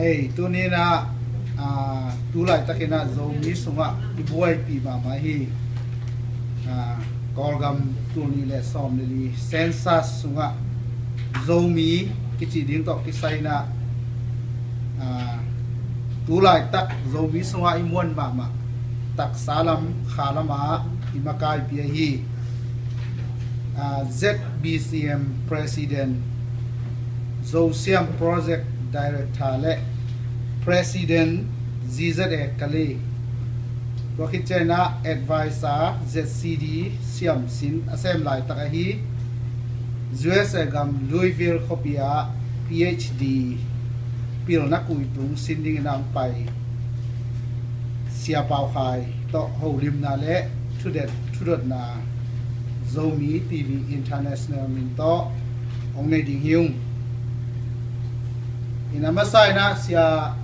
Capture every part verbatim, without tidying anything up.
Hei, tuni-in ah, ah, tu laitakin ah Zomi sungah i buaipih mahmah hi. Ah, Kawlgam tul nih le sawm le li census sungah Zomi kici ding tawh kisai-in ah, ah, tu laitak Zomi sungah i muan mahmah taksa lam, kha lam ah i makaipi ahi, ah, Z B C M President, Zosiam Project Director le President Z Z A Kale, tua khit ciangin ah Advisor Z C D Siam Sin a sem laitak ahi, U S A gam Louisville khuapi ah P H D pilna kuitung sin dingin ah hong pai Sia Pau Khai tawh holimna le thudet, thudotna Zomi T V International min tawh hong nei ding hi ung. In a masa-in ah sia,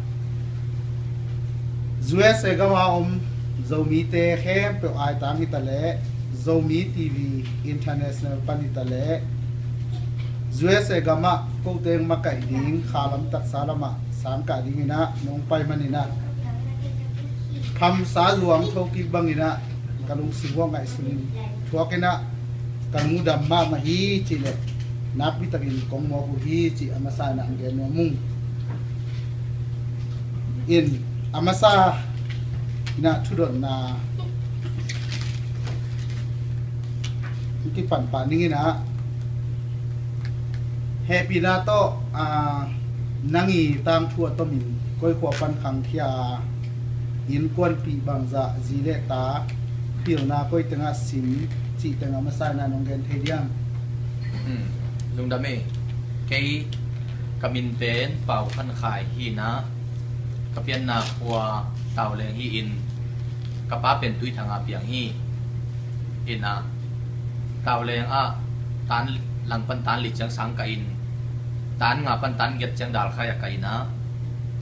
U S A gam a om Zomite khempeuh aitang hi ta leh, Zomi T V International pan hi ta leh, U S A gam ah kote hong makaih ding, kha lam taksa lam ah sangkah dingin ah nong pai manin ah, phamsa zuang thokik bangin ah ka lungsim uah ngaihsun in thuakin ah ka lungdam mahmah hi cih leh, nakpi takin kong mawk uh hi cih a masa-in ah hong gen nuam ung. In a masa-in ah thudotna hong kipan pah ning in ah, hehpihna tawh, ah, nang i tangthu a tomin koi khua pan khangkhia a, innkuanpih bangzah, zi le ta pilna koi tengah sin cih teng a masa-in ah nong gen thei diam? Hmm, lungdam ei. Kei ka min pen Pau Khan Khai hi-in ah, ka pianna khua Tauleng hi-in, ka pa pen Tuithang ah piang hi. In ah, Tauleng ah tan lang pan tan li ciang sangkah in, tan nga pan tan giat ciang dalkhai ah kah in ah,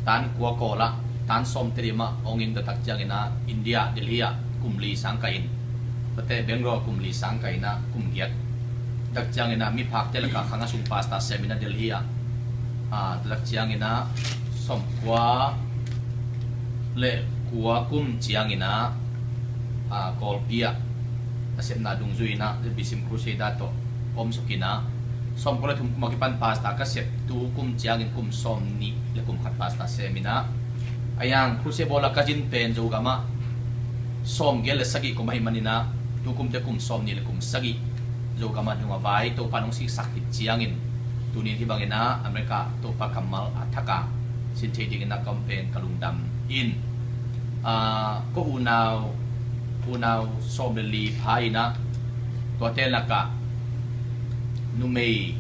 tan kua kawl ah, tan sawm tedim ah hong in, tua tak ciangin ah India, Delhi ah kum li sangkah in, tuate Bangalore kum li sangkah in ah kum giat. Tak ciangin ah miphakte lakah khang a sung pastor sem in ah Delhi ah, ah, tak ciangin ah sawmkua le kua kum ciangin ah, ah, Kawlpi ah nasepna dungzui in ah Z B C M Crusader tawh omsuk in ah, sawmkua le thum kum a kipan pastor ka sep, tu kum ciangin kum sawmnih le kum khat pastor sem in ah, a yang Crusader bawl a ka zin pen Zogam ah sawmgiat le sagih kum ahih manin ah, tu kumte kum sawmnih le kum sagih Zogam ah nung a vai, Topa'n hong siksak khit ciangin, tuni-in hih bangin ah America Topa kammal a thak a sin thei dingin ah ka om pen ka lungdam in, ah, ka unau, unau sawm le li pha in ah, tuate lakah numei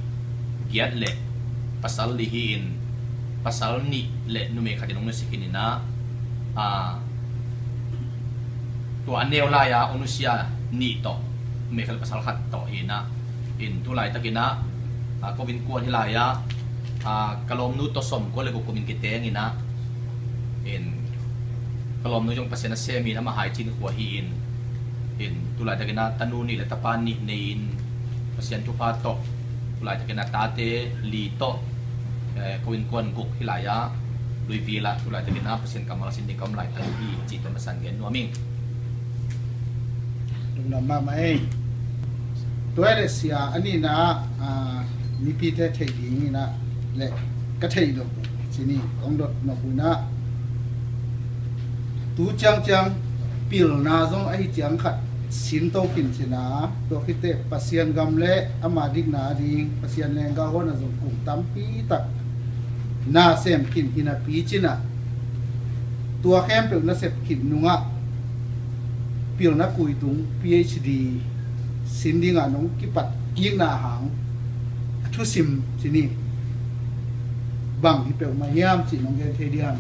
giat le pasal li hi-in, pasal nih le numei khat in hong nusia khin in ah, ah, tua a neu lai-a hong nusia nih tawh, numei khat le pasal khat tawh hi in ah, in tu laitakin ah, ah, ko innkuan hi lai-a, ah, ka lawmnu tawh sawmkua le guk kum in kiteng in ah, in ka lawmnu zong Pasian a sem in, amah Haicin khua hi-in, in tu laitakin ah tanu nih le tapa nih nei-in, Pasian thupha tawh tu laitakin ah tate li tawh, eh, ko innkuan guk hi lai-a, Louisville ah tu laitakin ah Pasian kammal a sin ding ka om laitak hi cih tua masa-in gen nuam ing. Lungdam mahmah ei. Tua hi leh sia, a nihna ah, ah, mipite theih dingin ah le ka theih loh, ci ni, kong dot nop uh in ah, tu ciangciang pilna zong ahi ciang khat sin to khin cin a, tua khit teh Pasian gam le ama dikna ding, Pasian leenggah huan ah zong kum tampi tak na sem khin hi napi cin ah, tua khempeuh na sep khin nungah pilna kuitung P H D sin dingah nong kipat kikna hang a thusim, ci ni, bang hi peuhmah hiam cih nong gen thei diam?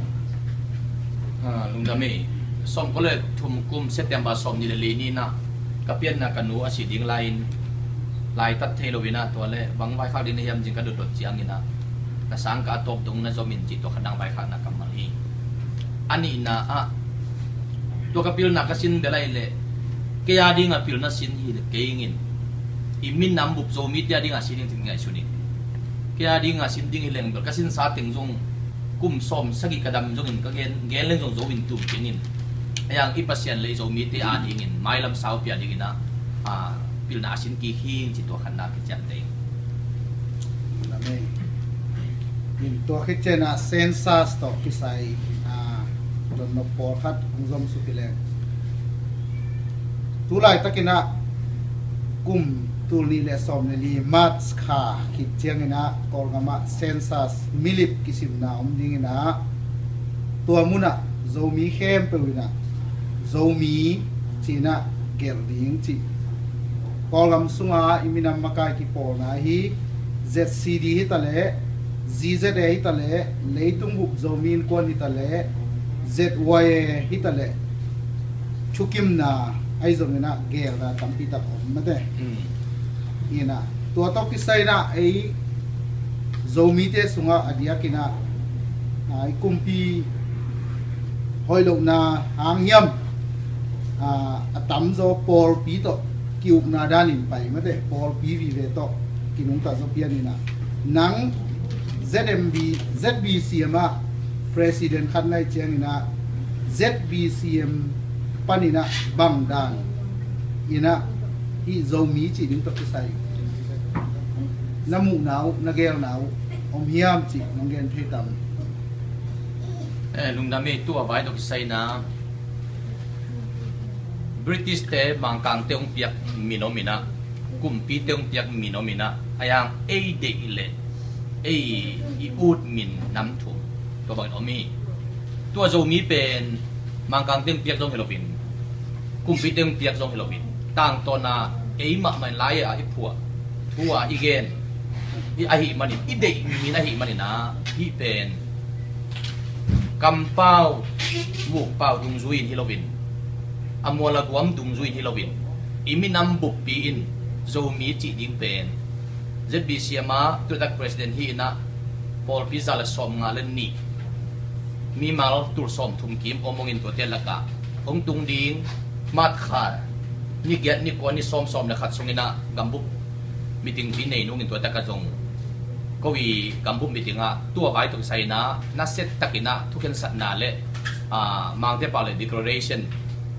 Ah, lungdam ei. Sawmkua le thum kum September sawmnih le li ni-in ah ka pianna ka nu a si ding lai-in, laitat thei lo-in ah, tua leh bang vaikhak ding na hiam ci-in ka dotdot ciangin ah, na sangkah a tawp dong na zom in, cih tua khatna vaikhakna kammal hi. A nihna ah, tua ka pilna ka sin bel ahih leh, kei a dingah pilna sin hi leh kei ing in, i minam bup Zomite a dingah sin ing, ci-in ngaihsun ing. Kei a dingah sin ding hi leng bel ka sinsa teng zong kum sawm sagih ka dam zongin ka gen, gen leng zong zo in tum keng in. Ayang i Pasian le i Zomite a dingin mailam sau pia dingin ah, ah, pilna a sin kik hi ci tua khatna kiciamte. Amen. In tua khit ciangin ah census tawh kisai, ah, donnop pawlkhat hong zom suk hi leng. Tu laitakin ah kum tul nih le sawm le li March kha khit ciangin ah Kawlgam ah census milip kisimna om dingin ah tua mun ah Zomi khempeuh in ah Zomi ci-in ah gelh ding cih. Kawlgam sunga i minam makai kipawlna hi, Z C D hi ta leh, Z Z A hi ta leh, Leitung Bup Zomi Innkuan hi ta leh, Z Y A hi ta leh, thukimna ahi zongin ah gelna tampi tak om mate. Mm. Ina, tua tawh kisai in ah ei Zomite sungah a diakin ah, ah, i kumpi hoih lohna hang hiam, ah, a tamzaw pawlpi tawh ki-ukna danin pai mate, pawlpi vive tawh kinungta zaw pian in ah. Nang Z M B, Z B C M ah president khat na hih ciangin ah Z B C M panin ah bang dan in ah hih Zomi cih ding tawh kisai na muhna uh, na gelna uh om hiam cih nong gen thei tam? Eh, lungdam ei, tua vai tawh kisai in ah British te Mangkang te hong piak min om in ah, kumpi te hong piak min om in ah, ayang ei deih leh ei i ut min nam thum tua bangin om hi. Tua Zomi pen Mangkang te hong piak zong hi loin, kumpi te hong piak zong hi loin, tangtawn ah ei mahmah in lai-a i phuah, thu-a i gen, i ahih manin, i deih min ahih manin ah hih pen kampau, mukpau dungzui in hi loin, a mual a guam dungzui in hi loin, i minam buppi in Zomi cih ding pen Z B C M ah tuitak president hi in ah pawlpi za le sawmnga le nih, mimal tul sawmthum kim om hong in, tuate lakah hong tung ding March kha ni giat, ni kua, ni sawm, sawm le khat sungin ah gambup meeting pi nei nungin tuate ka zong ko i gambup meeting ah tua vai tawh kisai in ah nasia takin ah thukhensatna le, ah, Mangte pau le declaration,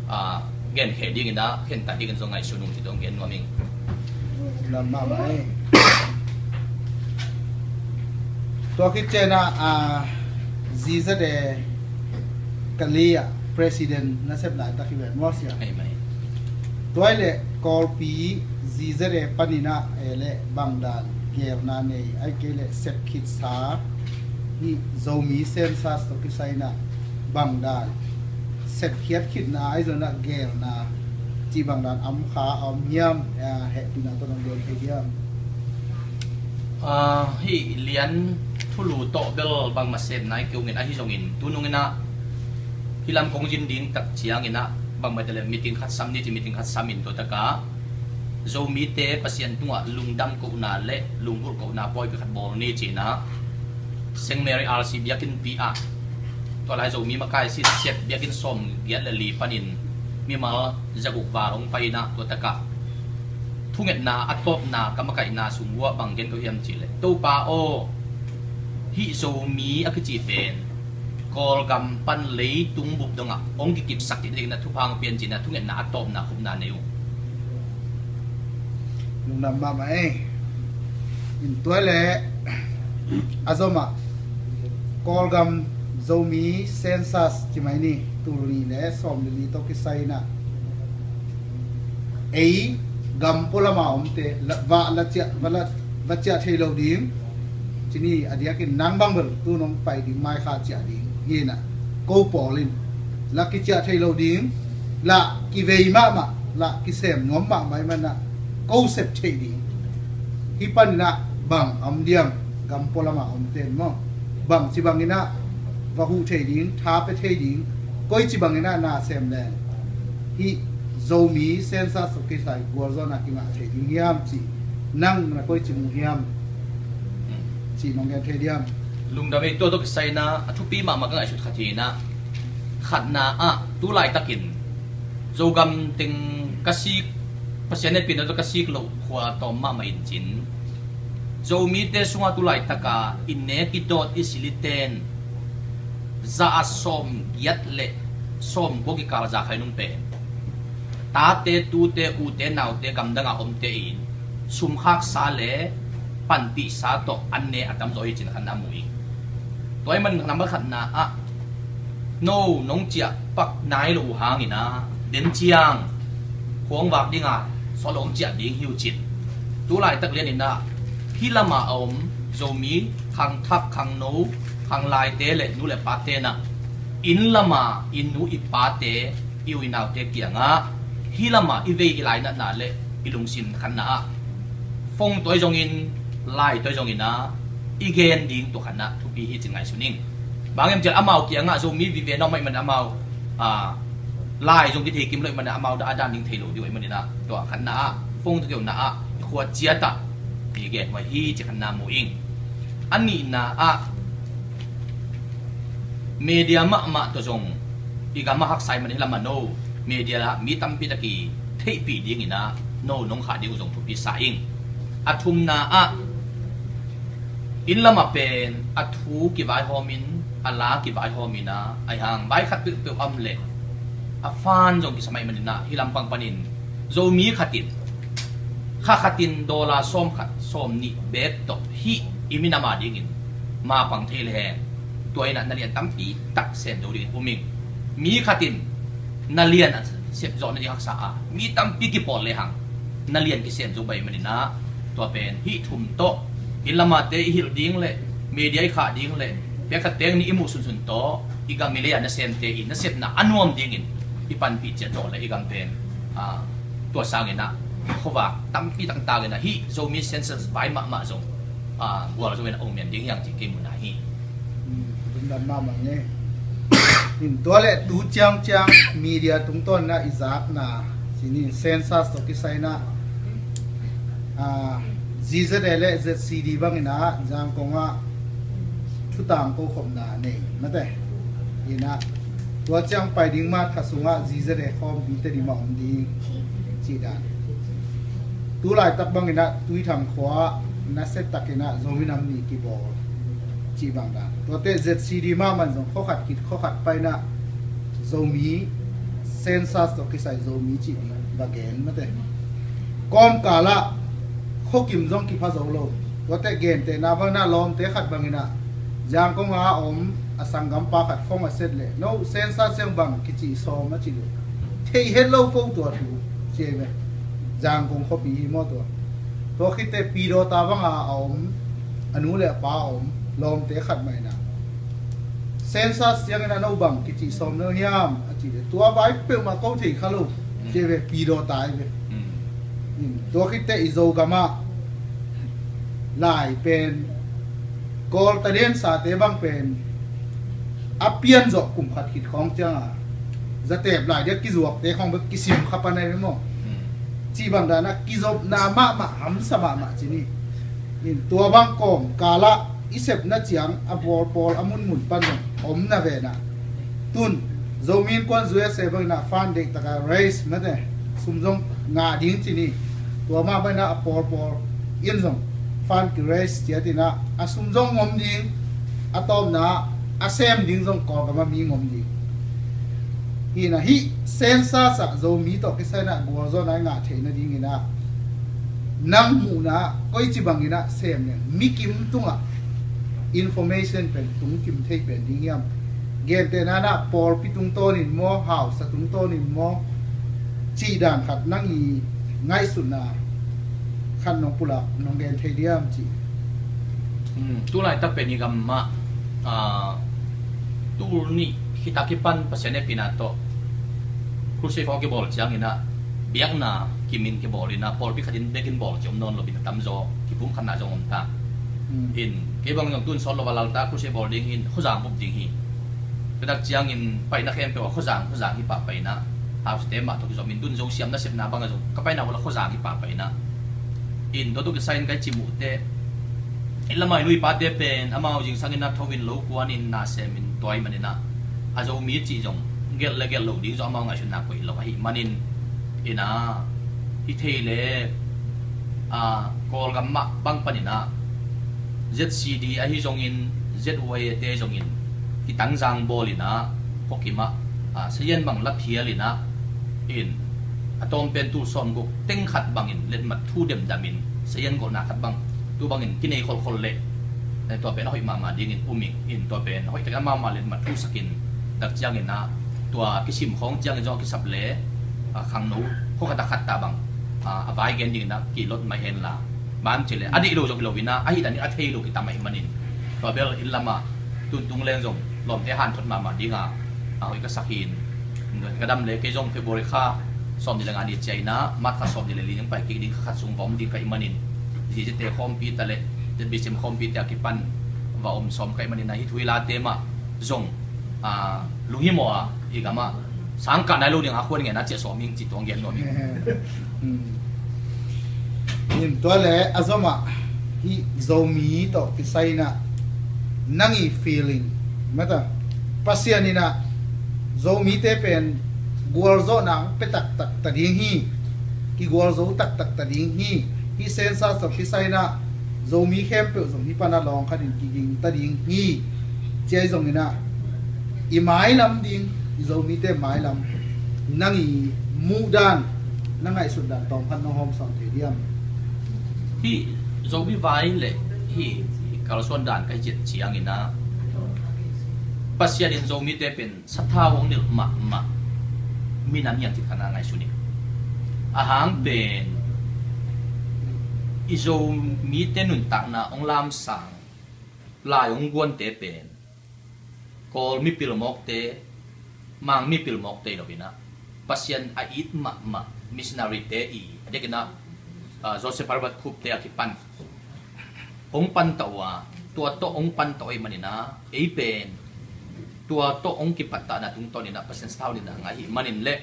ah, genkhe dingin ah khentat dingin zong ngaihsun ung ci tawh gen nuam ing. Lam mahmah ei. Tua khit ciangin ah, ah, Z Z A Kali ah president na sep laitak hi ve maw sia? Ei mai. Tua hi leh Kawlpi Z Z A panin ah, eh, leh bang dan gelna nei, ahih kei leh sep khitsa hih Zomi census tawh kisai in ah bang dan sepkhiat khitna ahi zongin ah gelna cih bang dan om kha, a om hiam, eh, hehpihna tawh nong gen thei hiam? Ah, hih lian thulu tawh bel bangmah sepna hi kei ung in, ahi zongin tunung in ah hih lam kong zin ding tak ciangin ah bangmah hi ta leh meeting khat sam ni ci, meeting khat sam in tua takah Zomite Pasian tungah lungdam kohna le lunggulh kohna pawipi khat bawl ni ci-in ah Saint Mary R C biakinnpi ah tua lai Zomi makai sitsiat biakinn sawmgiat le li panin mimal zaguk val hong pai in ah tua takah thungetna a tawpna ka makaihna sung uah bang gen ko hiam cih leh, Topa aw, hih Zomi a kici pen Kawlgam pan leitung bup dongah hong kikipsak cih dingin ah thupha hong pia in ci-in ah thungetna a tawpna khupna nei uh. Lungdam mahmah ei. In tua leh a zomah Kawlgam Zomi census ci mai ni, tul nih le sawm le li tawh kisai in ah ei gam pualama omte la, va la ciah, va la, va ciah thei lo ding ci ni. A diakin nang bang bel tu nong pai ding, mai kha ciah ding hi in ah, ko pawl in la kiciah thei lo ding, la kivei mahmah, la kisem nuam mahmah ahih manin ah ko sep theih ding. Hih panin ah bang om diam, gam pualama omte in maw? Bangci bangin ah va huh thei ding, tha pia thei ding, koici bangin ah na sem leng hih Zomi census tawh kisai gualzawhna kingah thei ding hiam cih nang na koici mu hiam cih nong gen thei diam? Lungdam ei, tua tawh kisai in ah a thupi mahmah ka ngaihsut khat hi in ah, khatna ah tu laitakin Zogam teng ka sik, Pasian hehpihna tawh ka sik loh khua tawm mahmah in cin, Zomite sungah tu laitaka i nek i dawt i silh i ten za a sawm giat le sawm guk i kal za khai nung pen tate, tute, ute, naute, gamdanga omte in sumkhaksa le panpihsa tawh an ne a tamzaw hi cih khatna mu ing. Tua ahih man number khatna ah no nong ciah pak nai lo uh hangin ah den ciang khuang vak dinga sawt lo hong ciah ding hi uh cin. Tu laitak lianin ah hih lama a om Zomi khangthak, khangno, khanglaite le nu le pate nah inn lama i nu i pate, i u i naute kiangah hih lama i vei i lainatna le i lungsim khatna ah phone tawh zongin, line tawh zongin ah i gen ding tua khatna thupi hi cin ngaihsun ing. Bang hiam cih leh amau kiangah Zomi vive nuam ahih manin amau, ah, line zong kithei kim lo ahih manin amau dah a dan ding thei lo ding ahih manin ah tua khatna ah phone tawh kiona ah i khua ciat ah i gen huai hi cih khatna mu ing. A nihna ah media mahmah tawh zong i gam a haksa ahih manin hih lamah no media ah mi tampi tak i theihpih dingin ah no nong khah ding uh zong thupi sa ing. A thumna ah inn lamah pen a thu kivaihawmin, a la kivaihawmin ah, ahih hang vai khat peuhpeuh a om leh a fund zong kisam ahih manin ah hih lampang panin Zomi khat in kha khat in dollar sawm khat, sawm nih bek tawh hih i minam a dingin mapang thei lehang tua in ah na lian tampi tak sem zo dingin um ing. Mi khat in na lian a sep zawh nading haksa a, mi tampi kipawl lehang na lian kisem zo bai manin ah tua pen hih thum tawh inn lamate i hilh ding le media i khah ding le pek khat pek nih i muh sunsun tawh i gam i lei a nasemte i nasepna a nuam dingin i panpih ciat zawh le i gam pen, ah, tua sangin ah khuavak tampi tak takin ah hih Zomi census vai mahmah zong, ah, gualzo in a om ding hi hang cih kei muhna hi. Lungdam mahmah ing. Tua leh tu ciangciang media tungtawn in ah i zakna, cih ni, census tawh kisai in ah, ah, Z Z A le Z C D bangin ah Zangkong ah thutang kokhopna nei mate. In ah tua ciang pai ding mah kha sungah Z Z A khawm ding, Tedim ah om ding cih dan. Tu laitak bangin ah Tuithang khua ah nasia takin ah Zomi Nam Ni kibawl cih bang dan. Tuate Z C D mahmah zong khua khat khit khua khat pai in ah Zomi census tawh kisai Zomi cih ding va gen mate. Kawmkal ah khuakim zong kipha zo lo. Tuate gentehna bangin ah lawmte khat bangin ah Zangkong a om a sanggampa khat phone a set leh no census ciang bang kicih sawm a cih leh thei het lo ko tua thu ci ei ve. Zangkong khuapi hi maw tua. Tua khitteh Pidawta banga a om a nu le a pa a om lawmte khat mah in ah census ciangin ah no bang kicih sawm no hiam a cih leh tua vai peuhmah ko thei kha lo ci ei ve. Pidawta ei ve. Tua khitteh i Zogam ah lai pen Kawl tadensate bang pen a pian zawh kum khat khit khawng cianga zatep lai dia kizuakte khawng bek kisim kha pan ahi maw? Cih bang danah kizopna mahmah hamsa mahmah ci ni. In tua bang kawmkal ah i sepna ciang a pawlpawl a munmun pan zong om na venah tun Zomi Innkuan U S A bangin ah fund deih taka raise mate sum zong ngah ding ci ni. Tua mah bangin ah a pawlpawl in zong fund ki raise ciatin ah a sum zong ngom ding, a tawpna ah a sem ding zong Kawlgam ah mi ngom ding. Hi in ah hih census ah Zomi tawh kisai in ah gualzawhna i ngah theih nadingin ah nang muhna ah koici bangin ah sem leng mikim tungah information pen tungkim thei pen ding hiam? Gentehna in ah pawlpi tungtawnin maw, hausa tungtawnin maw, cih dan khat nang i ngaihsutna khat nong pulak nong gen thei diam cih. Tu laitak pen i gam mah, ah, tul nih khit a kipan Pasian hehpihna tawh crusade khawng kibawl ciangin ah biakna kimin kibawl in ah pawlpi khatin bekin bawl ci om nawn lo in a tamzaw kipumkhatna zong om ta. In kei bang zong tun sawt lo a Lalta crusade bawl ding in Khuzang bup ding hi. Tua tak ciangin paina khempeuh a Khuzang, Khuzang hi pahpah in ah hausate mah tawh kizom in tun zong siamna sepna bangah zong ka paina uh la Khuzang hi pahpah in ah. In tua tawh kisai in kai cih muhteh i lamai nu i pate pen amau zingsangin a tho in lo kuanin na semin tua ahih manin ah a Zomi cih zong gelh le gelh loh ding zong amau ngaihsutna koih lo ahih manin in ah hi thei le, ah, Kawlgam mah bang panin ah Z C D ahi zongin Z Y A te zongin Tangzang bawl in ah, Hokim ah, ah, sayan bang la phial in ah, in a tawm pen tul sawm guk teng khat bangin letmat thu demdam in sayan gawhna khat bang tu bangin kinei kholkhol leh, eh, tua pen a hoih mahmah dingin um ing. In tua pen a hoih takin amau mah letmat thu sakin, tak ciangin ah tua kisim khawng ciangin zong a kisap le, ah, khangno khuakhat a khat ta bang, ah, a vai gen dingin ah kilot mai hen la, bang ci le a deih lo zong hi lo in ah, a hih dan in a thei lo kitam ahih manin, tua bel inn lamah tuntung leng zong lawmte hanthot mahmah dinga a hoih ka sak hi. In ka dam le kei zong February kha sawmnih le nga ni ciah in ah, March kha sawmnih le li ning pai kik ding, kha khat sung va om ding ka hih manin, ZCC te khawmpi ta le ZBCM khawmpi te a kipan va om sawm ka hih manin ah, hih thu hih late mah zong, ah, lunghimawh a, i gamah sangkah nai lo ding a khuan ngen a ciah sawm ing ci tuang gen nuam ing. Hmm. In tua le a zomah hih Zomi tawh kisai in ah nang i feeling mata, Pasian in ah Zomite pen gualzawhna ang pe taktak ta ding hi, kigualzo taktak ta ding hi. Hih census tawh kisai in ah Zomi khempeuh zong hih pan a lawng khat in kiging ta ding hi. Ciai zong in ah i mailam ding, i Zomite mailam, nang i muh dan, na ngaihsut dan tawm khat nong hawmsawn thei diam? Hih Zomi vai le hih kalsuan dan ka hih ciat ciangin ah, Pasian in Zomite pen sathau hong nilh mahmah minam hiang cih khat na ngaihsun ing. A hang pen i Zomite nuntakna hong lamsang lai hong guante pen Kawl mipil mawkte, Mang mipil mawkte hi lo in ah, Pasian a it mahmah missionary te i, a diakin ah, ah, Joseph Herbert Cope te a kipan hong panta uh a, tua tawh hong panta uh ahih manin ah, ei pen tua tawh hong kipattahna tungtawn in ah Pasian sathau nilhna ngah ahih manin le,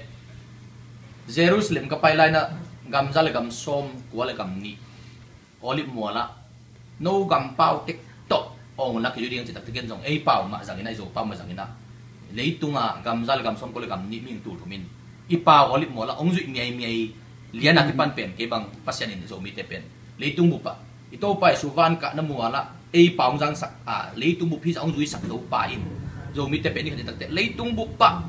Jerusalem ka pai lai in ah, gam za le gam sawm kua le gam nih Olive mual ah no gam pau tek tawh awng un la kizui ding ci takte ken zong ei pau mah zang in ah, i Zo pau mah zang in ah, leitung a gam za le gam sawm kua le gam nih mihing tul thum in i pau Olive mual ah hong zuih miaimiai lian a kipan pen kei bang Pasian in Zomite pen leitung bup ah i Topa Jesu van kahna mual ah ei pau hong zangsak a, leitung bup hih zah hong zuisak Topa in Zomite pen i khat i takte leitung bup ah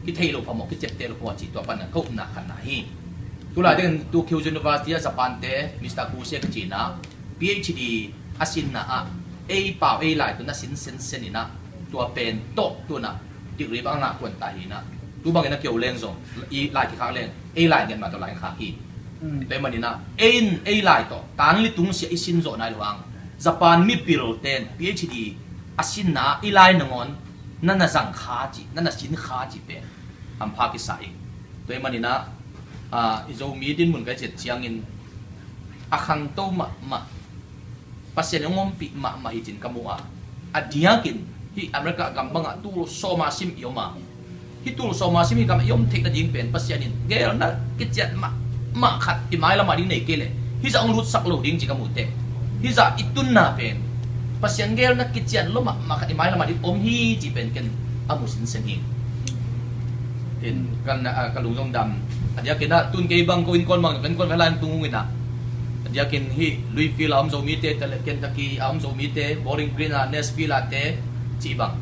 kithei lo phamawh, kiciapteh lo phamawh cih tua pan a ka upna khatna hi. Tulai dingin Tokyo University ah Japan te Mister Kusia kici in ah PhD a sinna ah ei pau ei lai tawh na sin sensen in ah, tua pen tawh tu in ah degree bang a ngah kuan ta hi in ah, tu bangin a kio leng zong, i lai kikhak leng ei lai ngiat mah tawh lai khak hi. Mm. Tua ahih manin ah ei in ei lai tawh tanli tungsiah i sin zawh nai lo hang, Japan mipil ten PhD a sinna ah i lai nangawn na na zang kha cih, na na sin kha cih pen hampha kisa ing. Tua ahih manin ah, ah, i Zomi dinmun ka hih ciat ciangin a khangto mahmah, Pasian in hong ompih mahmah hi cin ka mu a, a diakin hih America gam bangah tul sawma sim i om a, hih tul sawma sim hih gamah i om theih nading pen Pasian in geelna kician mahmah khat i mailam ah ding nei kei leh hih zah hong lutsak lo ding ci ka mu teh, hih zah i tunna pen Pasian geelna kician lo mahmah khat i mailam ah ding om hi cih pen ken a mu sinsen hi. In ka, ah, ka lung zong dam. A diakin ah tun kei bang ko innkuan bang, ka innkuan bang lai tung ung in ah, a diakin hih Louisville a om Zomite te le Kentucky a om Zomite, Bowling Green a, Nashville a te cih bang,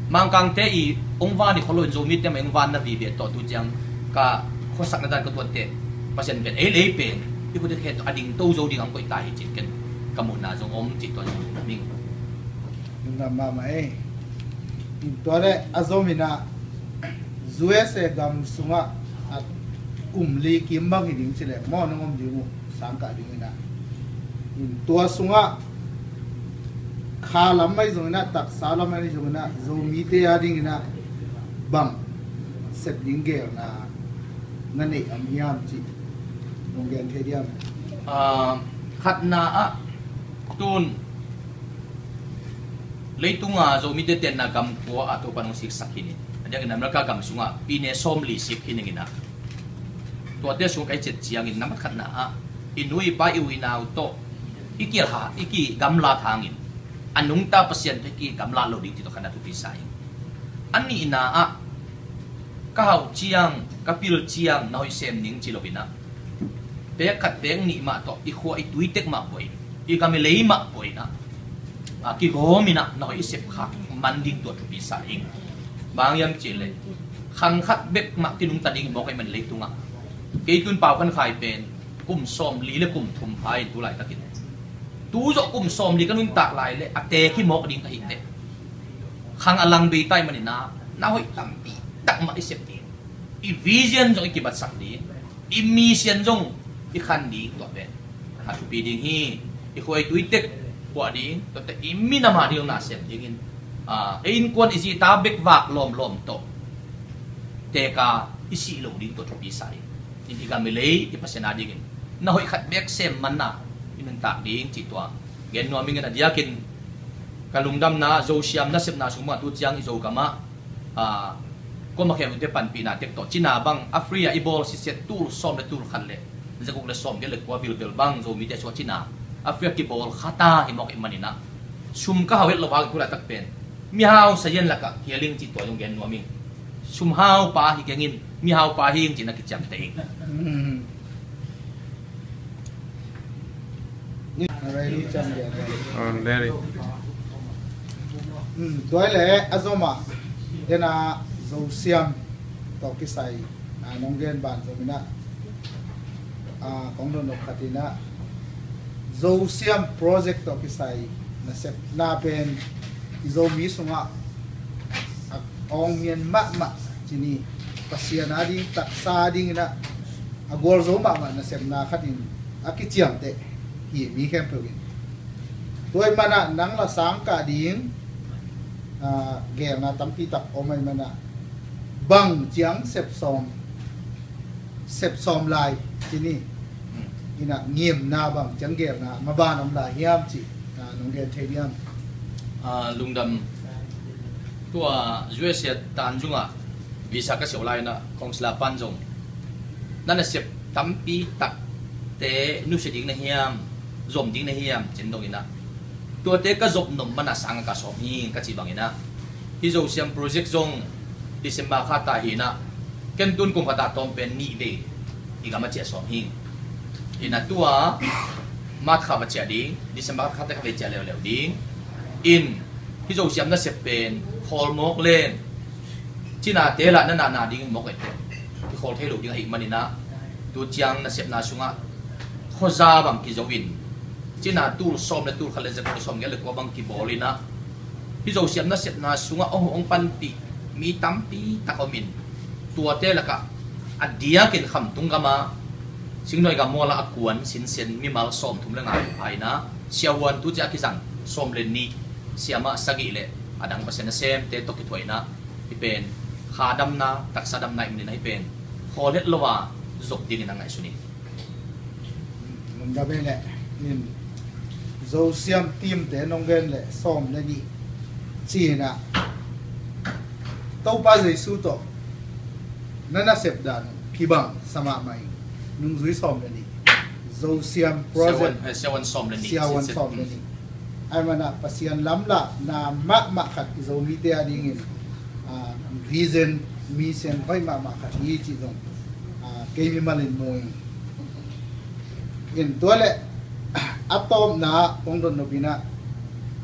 Mangkangte i hong van i kholo in Zomite mah i hong vanna vive tawh tu ciang ka khuasakna dan ka tuatte Pasian pen ei le ei pen i khut i khe tawh a dingto zo ding a hong koih ta hi cih ken ka muhna zong om cih tua zong na ming. Lungdam mahmah ei. In tua le a zom in ah U S A gam sungah a kum li kim bang hi ding ci leh maw nong om ding uh, sangkah ding in ah. In tua sungah kha lam ahi zong in ah, taksa lam ahi zong in ah, Zomite a ding in ah bang sep ding geelna na neih om hiam cih nong gen thei diam? Ah, khatna ah tun leitung a Zomite tenna gam kua ah Topa in hong siksak hi ning. A diakin America gam sungah pine sawmli sik hi ning in ah, tuate sung ka hih ciat ciangin nambat khatna ah i nu i pa i u i nau tawh i kiha, i kigamlat hangin a nungta Pasian tawh i kigamlat lo ding cih tawh khatna thupi sa ing. A nihna ah ka hauh ciang, ka pil ciang na hoih sem ning ci lo in ah, pek khat pek nih mah tawh i khua i tui tek mah pua in, i gam i lei mah pua in ah, a, kigawm in ah na hoih i sep khak man ding tua thupi sa ing. Bang hiam cih leh khang khat bek mah kinungta ding mawk ahih man leitungah. Kei tun pau khan khai pen kum sawmli le kum thum pha in tu laitakin, tu zawh kum sawmli ka nuntak lai le a teek hi mawk ding ka hi teh. Khang a lang bei ta ahih manin ah na hoih tampi tak mah i sep ding, i vision zong i kibatsak ding, i mission zong i khan ding, tua pen a thupi ding hi. I khuaitu i tek kuah ding, tuate i minam a ding na sem dingin, ah, ei innkuan i zita bek vak lawmlawm tawh teka i sih lo ding tua thupi sa hi. In i gam i lei i Pasian a dingin na hoih khat bek sem manna i nuntak ding cih tua gen nuam ing. A diakin ka lungdamna Zosiam nasepna sung mah tu ciang i Zogam ah, ah, kuama khelute panpihna tek tawh cina bang a free a i bawl sitset tul sawm le tul khat le za guk le sawm giat le kua vilvel bang Zomite suah cina a free a kibawl khata hi mawk ahih manin ah, sum ka hau het lo a, tu laitak pen mihau sazian lakah kialing cih tua zong gen nuam ing. Sum hau pa hi keng in, mihau pa hi ing cih na kiciamteh ing. Tua le a zom ah, ena Zosiam tawh kisai a nong gen ban zom in ah, a kong dotnop khat in ah, Zosiam project tawh kisai nasepna pen i Zomi sungah a awng ngian mahmah cih ni, Pasian a ding taksa ding in ah a gualzo mahmah nasepna khat in a kiciamteh hi mi khempeuh in. Tua ahih man ah nang la sangkah ding, ah, gelna tampi tak om ahih man ah bang ciang sep sawm, sep sawm lai cih ni. In ah ngimna bang ciang gelna maban om lai hiam cih, ah, nong gen thei diam? Ah, lungdam. Tua U S A tan zungah visa ka siau lai in ah consular pan zong na nasep tampi takte nusia ding na hiam, zom ding na hiam ci-in dong in ah, tuate ka zop nop man a sang a ka sawm hi ka cih bang in ah, hih Zosiam project zong December kha ta hi in ah, ken tun kum khat a tawm pen nih vei i gam a ciah sawm hi. In ah tua March kha va ciah ding, December kha te kha vei ciah leuleu ding. In hih Zosiam nasep pen khawl mawk leng cinate lah na na na ding mawk ei teh, kikhawl thei lo ding ahih manin ah, tu ciang nasepna sungah khuaza bang kizo in, cina tul sawm le tul khat le za kua le sawm giat le kua bang kibawl in ah, hih Zosiam nasepna sungah hong, hong panpih mi tampi tak om in, tuate lakah a diakin Khamtung gam ah Singnuai gam mual ah a kuan sinsen mimal sawmthum le nga pha in ah, siavuan tu ciang a kizang sawm le nih, siamah sagih le a dang Pasian nasemte tawh kithuah in ah, hih pen kha damna, taksa damna ahih manin ah hih pen khawl het lo a zop dingin a ngaihsun hi. Lungdam ei leh, in Zosiam teamte nong gen leh sawm le nih ci in ah, Topa Jesu tawh na nasep dan kibang sa mahmah ing. Nungzui sawm le nih, Zosiam project, siavuan, eh, siavuan sawm le nih, siavuan sawm le nih. Ahih man ah Pasian lamlahna mahmah khat i Zomite a dingin, ah, vision, mission hoih mahmah khat hi cih zong, ah, kei mimal in mu ing. In tua le a tawpna ah kong dotnop in ah,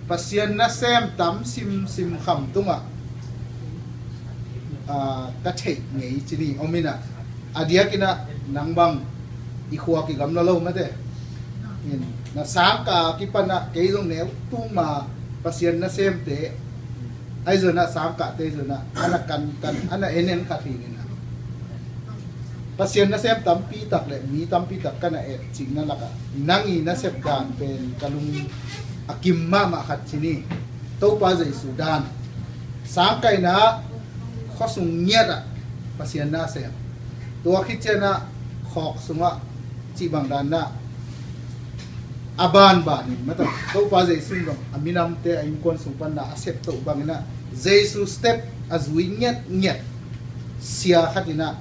Pasian nasem tam simsim Khamtung ah, ah, ka theih ngei ci ni om in ah, a diakin ah nang bang i khua kigamla lo mate. In na sangkah kipan ah kei zong neu tung ma Pasian nasemte ahi zong ah, sangkahte zong ah, a na kankan, a na en en khat hi in ah, Pasian nasem tampi tak le mi tampi tak ka na et cihna lakah nang i nasep dan pen ka lung a kim mahmah khat ci ni. Topa Jesu dan, sangkah in ah khuasung ngiat ah Pasian nasem, tua khit ciang ah khawk sungah cih bang dan ah a banban in mate, Topa Jesu in zong a minamte a innkuan sung pan na a sep toh bang in ah Jesu step a zui ngiatngiat sia khat in ah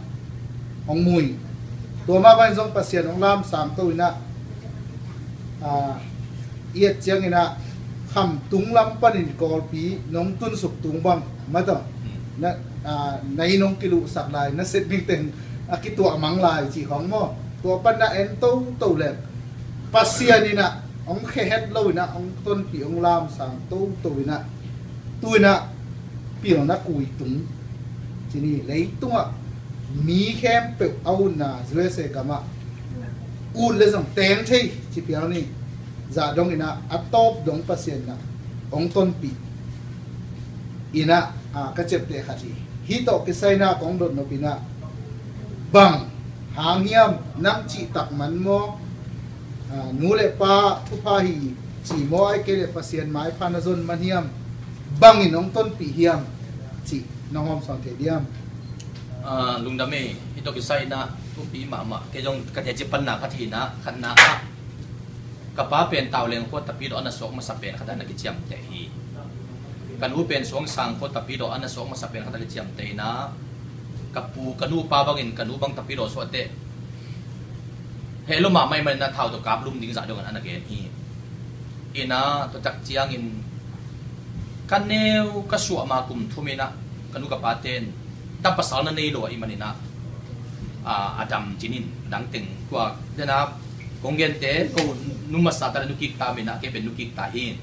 hong mu hi. Tua mah bang in zong Pasian hong lamsang to in ah, ah, i et ciang in ah Khamtung lam panin Kawlpi nong tunsuk tung bang mate, na, ah, na inn hong kiluhsak lai, na sep ding teng a kituah mang lai cih khawng maw. Tua pan na en toto leng Pasian in ah hong khe het lo in ah hong tonpih, hong lamsang toto in ah, Tu-in ah pilna kui tung ci ni, leitungah mi khempeuh a utna U S A gamah ut le zong teng thei ci phial ni. Zah dongin ah a tawp dong Pasian in ah hong tonpih in ah, a, ka ciapteh khat hi. Hih tawh kisai in ah kong dot nop in ah, bang hang hiam, nang cihtak man maw, a, nu le pa thupha hi ci maw, ahih kei leh Pasian maipha na zon man hiam, bangin hong tonpih hiam cih nong hawmsawn thei diam? A, lungdam ei, hih tawh kisai in ah thupi mahmah. Kei zong ka teci panna khat hi in ah, khatna ah ka pa pen Tauleng khua Tapidawh a na suak masa pen khat a na kiciamteh hi. Ka nu pen Suangsang khua Tapidawh a na suak masa pen khat a kiciamteh in ah, ka pu, ka nu pa bangin ka nu bang Tapidawh suah teh heh lua mahmah ahih manin ah thau tawh kap lum ding zah dongin a na gen hi. In ah tua tak ciangin ka neu ka suah ma kum thum in ah ka nu ka pate'n ta pasal na nei lo ahih manin ah, a, a dam cin in, a dang teng tua, den a kong gente, ko nu masa ta le nu kik ta om in ah, kei pen nu kik ta hi.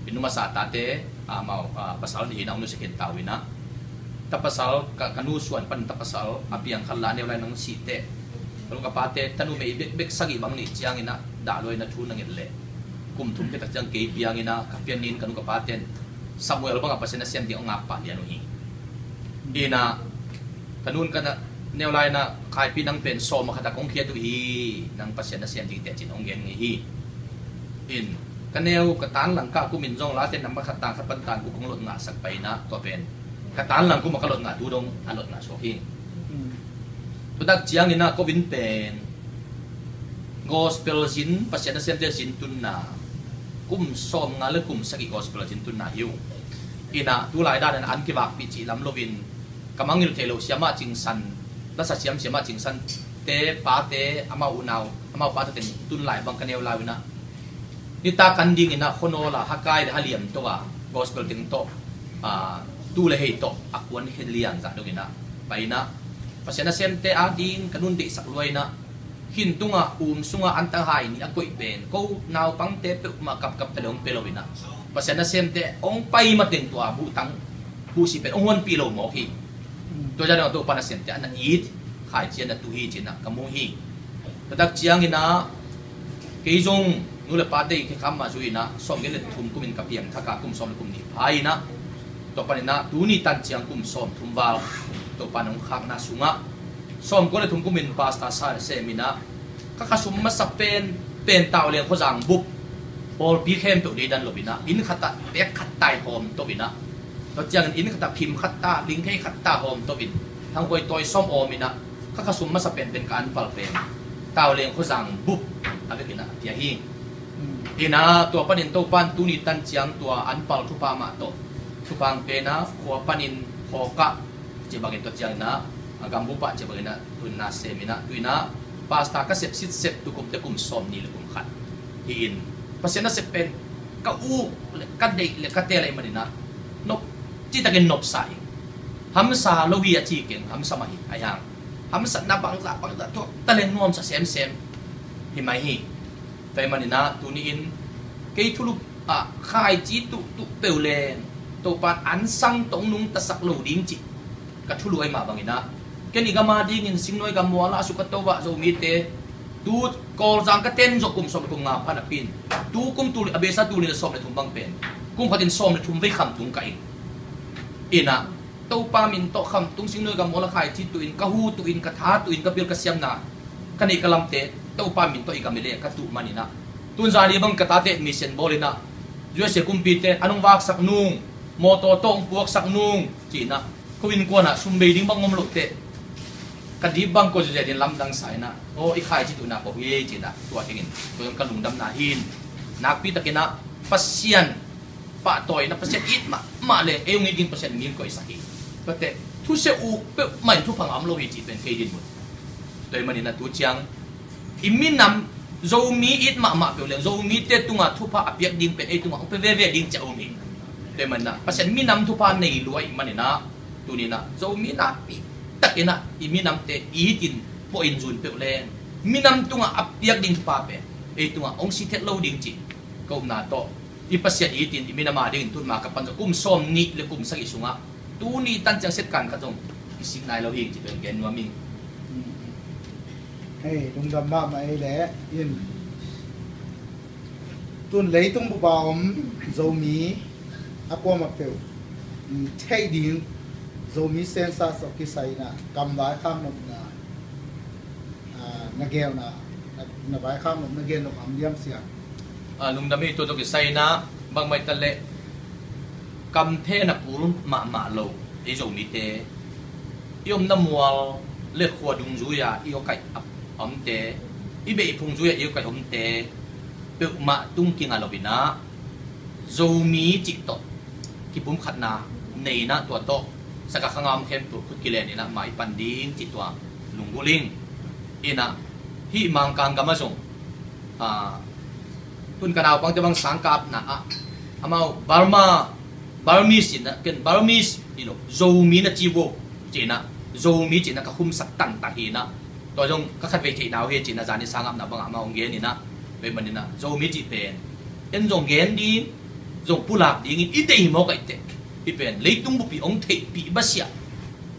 Pen nu masa tate, a, amau, a, pasal nih in ah hong nusia khin ta uh in ah, ta pasal, ka, ka nu suan pan ta pasal a piang khat la a neu lai-in hong sih teh, ka nu ka pate tanu mei bekbek sagih bang nih ciangin ah dah lua in ah thu na nget leh, kum thum khit tak ciang kei piang in ah, ka pian ni in ka nu ka pate'n Samuel bangah Pasian nasem ding hong ngak pah lian uh hi. In ah ka nu'n ka na neu lai-in ah, Khaipi, nang pen sawm a khat a kong khiat uh hi, nang Pasian nasem ding teh, ci-in hong gen ngei hi. In ka neu ka tan lang kah kum in zong Late nambat khat, tan khat pan tan guk kong lot ngahsak pai in ah, tua pen ka tan lang kum a ka lot ngah tu dong a lot ngah suak hi. Tua tak ciangin ah ko inn pen gospel zin, Pasian nasemte zin tunna, kum sawmnga le kum sagih gospel zin tunna hi uh. In ah tu lai danin an kivakpih cih lam loin, ka mangngilh theih loh Siamah Cing San, lasa siam Siamah Cing Sante pate, amau unau, amau pate teng tun lai bang ka neu lai uh in ah, nitak kan dingin ah khuanawl a, Hakai le Haliam tawh a, gospel teng tawh, a, tu le hei tawh a kuan khe lian zah dongin ah pai in ah, Pasian nasemte ading ka nu'n deihsak lua in ah, khin tungah um sungah antang hai nih a koih pen ko naupangte peuhmah kapkap ta le hong pia lo in ah, Pasian nasemte hong pai mateng tua buhtang, buhsih pen hong huanpih lo mawk hi. Tua zah dongah Topa nasemte a na it, khaici a na tu hi ci-in ah ka mu hi. Tua tak ciangin ah kei zong nu le pate i kikham mah zui in ah, sawmgiat le thum kum in ka piang thak a, kum sawm le kum nih pha in ah, tua panin ah tuni tan ciang kum sawmthum val Topa'n hong khakna sungah sawmkua le thum kum in pastor sa sem in ah, ka khasum masa pen, pen Tauleng khuazang bup, pawlpi khempeuh deidan lo in ah, inn khat ah bek khat tai hawm to in ah, tua ciangin inn khat ah phim khat ta, lingkhei khat ta hawm to in, thanghuai tawi sawm awm in ah, ka khasum masa penpen ka anpal pen Tauleng khuazang bup a vekin ah a pia hi. In ah tua panin Topa'n tuni tan ciang tua anpal thupha mah tawh thupha hong pia in ah, khua panin khawkah ci bangin, tua ciangin ah, a, gambup ah ci bangin ah, tu-in ah sem in ah, tu-in ah pastor ka sep sitsep, tu kumte kum sawmnih le kum khat hi-in, Pasian nasep pen ka uk le ka deih le ka teel ahih manin ah, nop, citakin nopsa hi. Hamsa lo hi a ci keng, hamsa mah hi, ahi hang hamsatna bangzah bangzah thuak ta leng nuamsa semsem hi mai hi. Tua ahih manin ah tuni-in kei thulu ah khaici tuhtuh peuh leng Topa'n an sang tawh hong nungtasak lo ding cih ka thulu ahih mah bangin ah, ken i gam adingin Singnuai gam mual ah a suk a to ah Zomite, tu Kawlzang ka ten zawh kum sawm le kum nga pha napi-in, tu kum tul, a beisa tul nih le sawm le thum bang pen kum khatin sawm le thum vei khamtung ka hi. In ah Topa min tawh khamtung, Singnuai gam mual ah khaici tuh in, ka hu tuh in, ka tha tuh in, ka bil ka siamna, ka neih ka lamte Topa min tawh i gam i lei ah ka tuh manin ah, tu-in zani bang ka tate mission bawl in ah, U S A kumpite an hong vaksak nung, mawtaw tawh hong puaksak nung ci-in ah, ko innkuan ah sum bei ding bang om loh teh, ka dip bang ko ziazia dingin lamdang sa in ah, aw, i khaici tuhna ko hi ci-in ah, tua tengin tua zong ka lungdamna hi-in, nakpi takin ah Pasian pahtawi in ah, Pasian it mahmah le ei hong it ding Pasian in mi hong koihsak hi. Tuate, thuse uk peuhmah in thupha ngah om lo hi cih pen kei dinmun. Tua ahih manin ah tu ciang i minam, Zomi it mahmah peuh leng Zomite tungah thupha a piak ding pen ei tungah hong pia veve ding ci a um hi. Tua ahih manin ah Pasian minam thupha nei lua ahih manin ah, tuni-in ah Zomi nakpi takin ah i minamte itin puahin zun peuh leng minam tungah a piak ding thupha pen ei tungah hong si thet lo ding cih ka upna tawh I Pasian it in i minam a dingin tun ma ka pan zong kum sawm nih le kum sagih sungah tuni tan ciang set kan khat zong i sik nai lo hi ci pen gen nuam ing. Hei, lungdam mahmah ei leh in tun leitung bup a om Zomi a kuamah peuh, mm, theih ding, Zomi sensa sawh kisai in ah kam vaikhak nopna, ah, na gelna, na, na vaikhak nop na gen nop am diam sia? Ah, lungdam hi. Tua tawh kisai in ah bangmah hi ta leh kam thena pul mahmah lo ei Zomite, i omna mual le khua dungzui a i awkaih a omte, i beih phung zui a i awkaih omte peuhmah tung kinga lo in ah Zomi cih tawh kipumkhatna nei in ah tua tawh saka khanga om khempeuh khut kilen in ah mai pan ding cih tua lunggulh ing. In ah hih Mangkang gam ah zong, ah, tun ka naupangte bang sang ka apna ah amau Burma, Burmese in ah, ken Burmese hi lo, Zomi na ci vo ci in ah, Zomi ci in ah ka khumsak tangtang hi in ah, tua zong ka khatvei theihna uh hi ci in ah, zani sang apna bangah amau hong gen in ah, vei man in ah Zomi cih pen en zong gen ding, zong pulak dingin i deih hi mawk ahih teh, hih pen leitung bup i hong theihpih basiah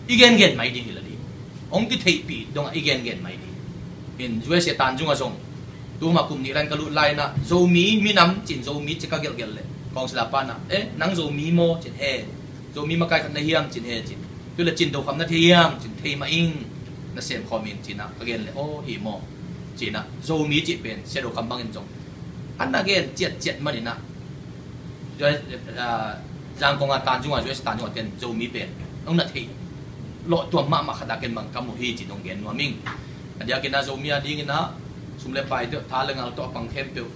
i gengen mai ding hi la ding. Hong kitheihpih dongah i gengen mai ding. In U S A Tanzung ah zong tuma kum nih lan ka lut lai in ah Zomi minam cin Zomi ci ka gelhgelh leh kawngsila pa in ah, "Eh, nang Zomi maw?" cin, "He." "Zomi makai khat na hiam?" cin, "He," cin. "Tu le cin do kham na thei hiam?" cin, "Thei mah ing, na sem khawm ing," cin ah ka gen leh, "Aw, hi maw?" cin ah Zomi cih pen sia do kham bangin zong a na gen ciatciat man in ah, Zangkong a Tanzung a, U S A Tanzung a ten Zomi pen nong na thei lawh tuam mahmah khat a ken bang ka mu hi ci nong gen nuam ing. A diakin ah Zomi a dingin ah sum le pai tawh, tha le ngal tawh a pang khempeuh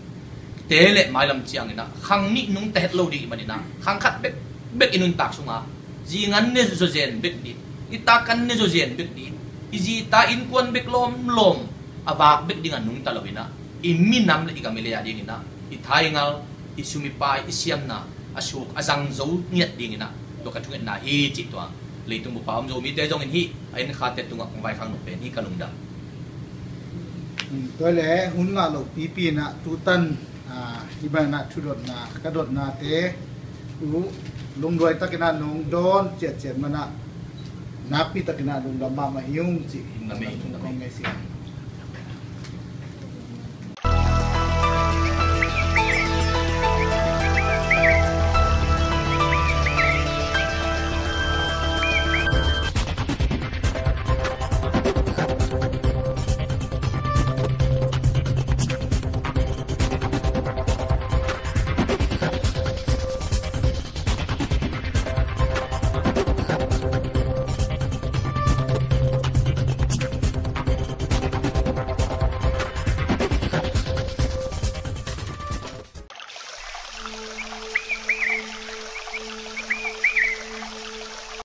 te le mailam ciangin ah khang nih nungta het lo ding i man in ah khang khat bekbek i nuntak sungah zi ngan ne zawzen bek ding, i tak kan ne zawzen bek ding, i zi ta innkuan bek lawmlawm a vak bek ding a nungta lo in ah i minam le i gam i lei a dingin ah i tha i ngal, i sum i pai, i siamna a suk a zang zo ngiat dingin ah tua ka thungetna hi cih tua leitung bup a om Zomite zongin hih a en khate tungah kong vaikhak nop pen hi. Ka lungdam. Tua le hun ngah lo pipi in ah tutan, ah, hih bang in ah thudotna ka dotnate uh lungduai takin ah nong dawn ciatciat man ah nakpi takin ah lungdam mahmah hi ung cih. Lungdam hi, lungdam hi. Kong ngai sia.